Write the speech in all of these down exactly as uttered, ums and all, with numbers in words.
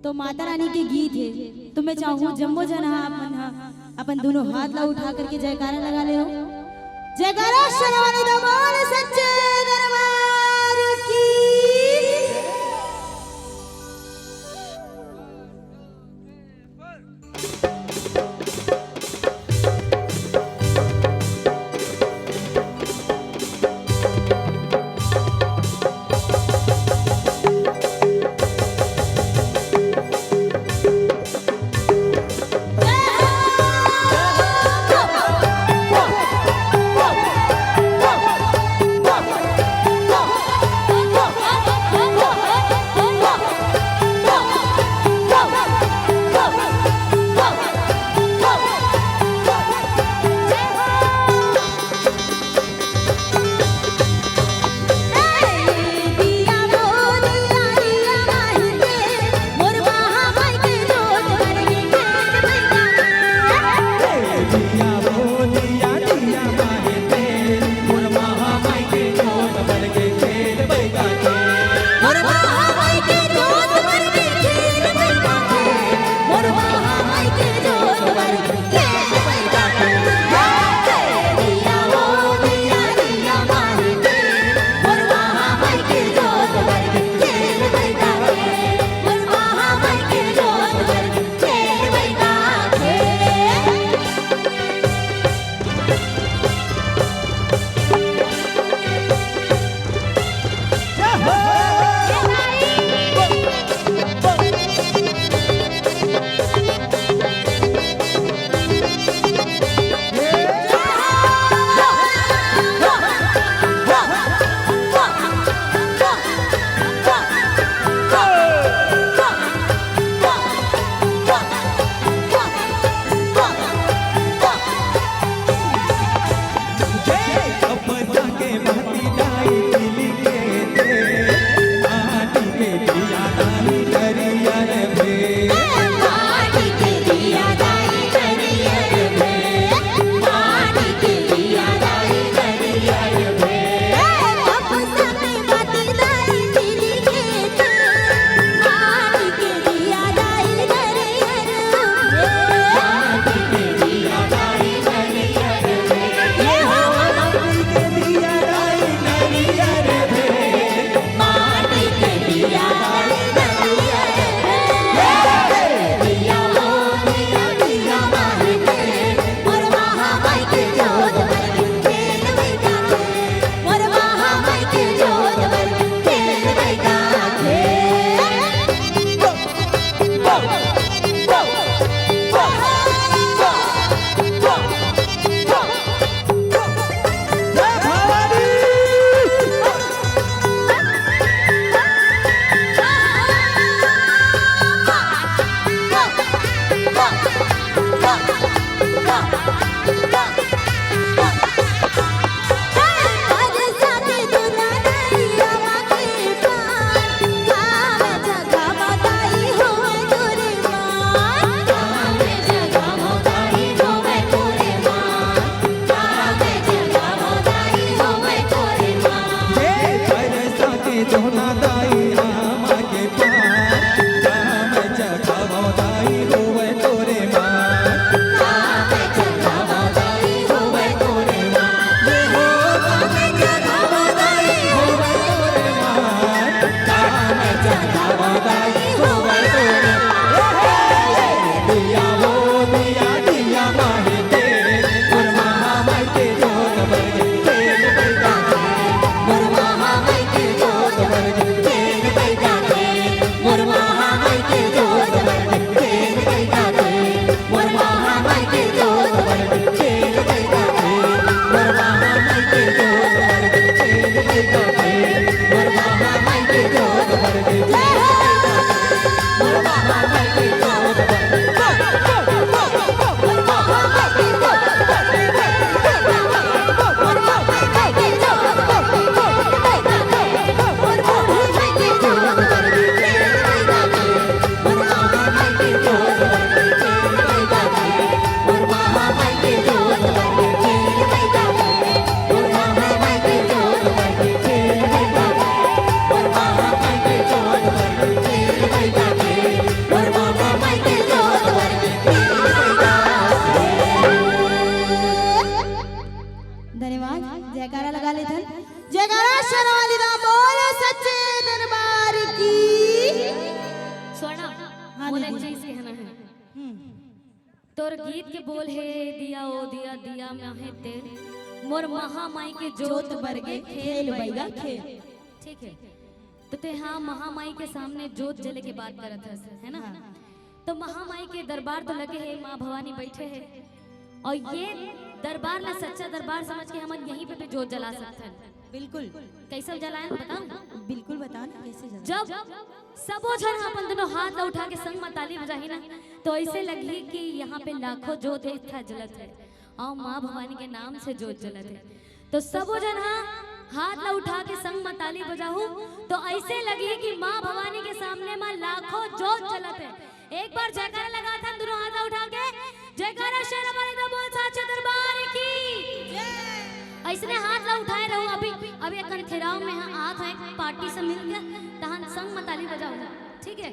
तो माता रानी के गीत हे, तो मैं चाहूँ जम्मो झन ह, आप मन ह अपन दोनों हाथ ला उठा करके जयकारा लगा ले हो। जयकारा शेरावाली दा बोल सच्चे दरबार की। चीज कहना है। तोर गीत के बोल हे, दिया ओ दिया, दिया में हे तेल, मोर महामाई के जोत बरगे, खेल बइगा खेल। ठीक है, तो ते हाँ महामाई के सामने जोत जले के बात करत हस, है ना? तो महामाई के दरबार तो लगे हे, माँ भवानी बैठे हे, और ये दरबार ला सच्चा दरबार समझ के हमन यहीं पे भी जोत जला सकथन। बिल्कुल। कैसे जलाएं बताऊं? बिल्कुल बताओ ना, कैसे जलाएं? जब सबो झन ह अपन दोनों हाथ ला उठा के संग म ताली बजाही ना, तो ऐसे लगही कि यहाँ पे लाखों जोत एक था जलत है और माँ भवानी के नाम से जोत जलत है। तो सबो झन ह हाथ ला उठा के संग म ताली बजाहू, तो ऐसे लगही कि माँ भवानी के सामने म लाखों जोत जलत है। एक बार जयकारा लगाथन दोनों हाथ ला उठा के, जयकारा शेरा वाले का बोल साचे दरबार की। ऐसने हाथ ला उठाए रहू। अभी अभी एक अंधेराव में ह आत है, पार्टी से मिल के तहन संग म ताली बजाओ, ठीक है?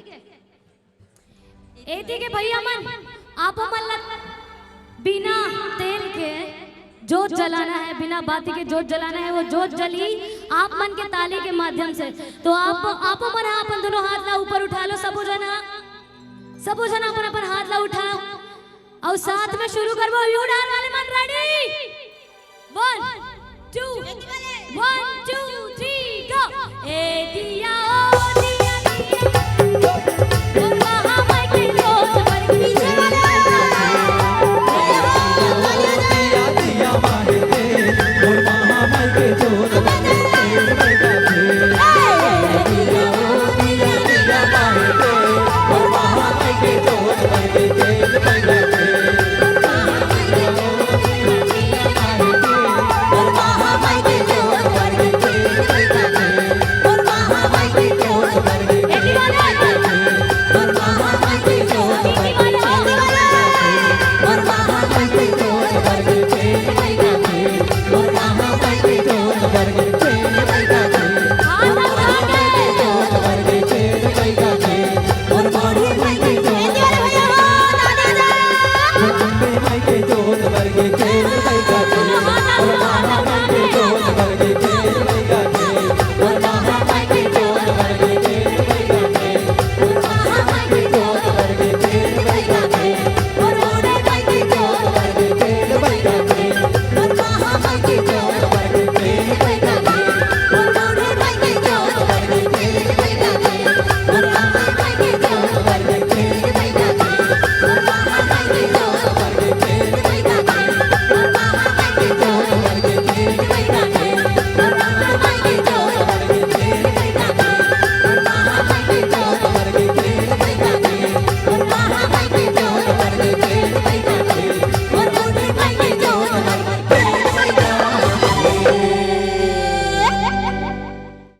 एती के भैया मन, आप मन ला बिना तेल के जोत जलाना है, बिना बाती के जोत जलाना है। वो जोत जली आप मन के ताली के माध्यम से। तो आप आप मन ह अपन दोनों हाथ ला ऊपर उठा लो, सबो झन ह, सबो झन अपन अपन हाथ ला उठाओ और साथ में शुरू करबो। यू डाल वाले मन ready? One, two, one, two, three, go। ए दिया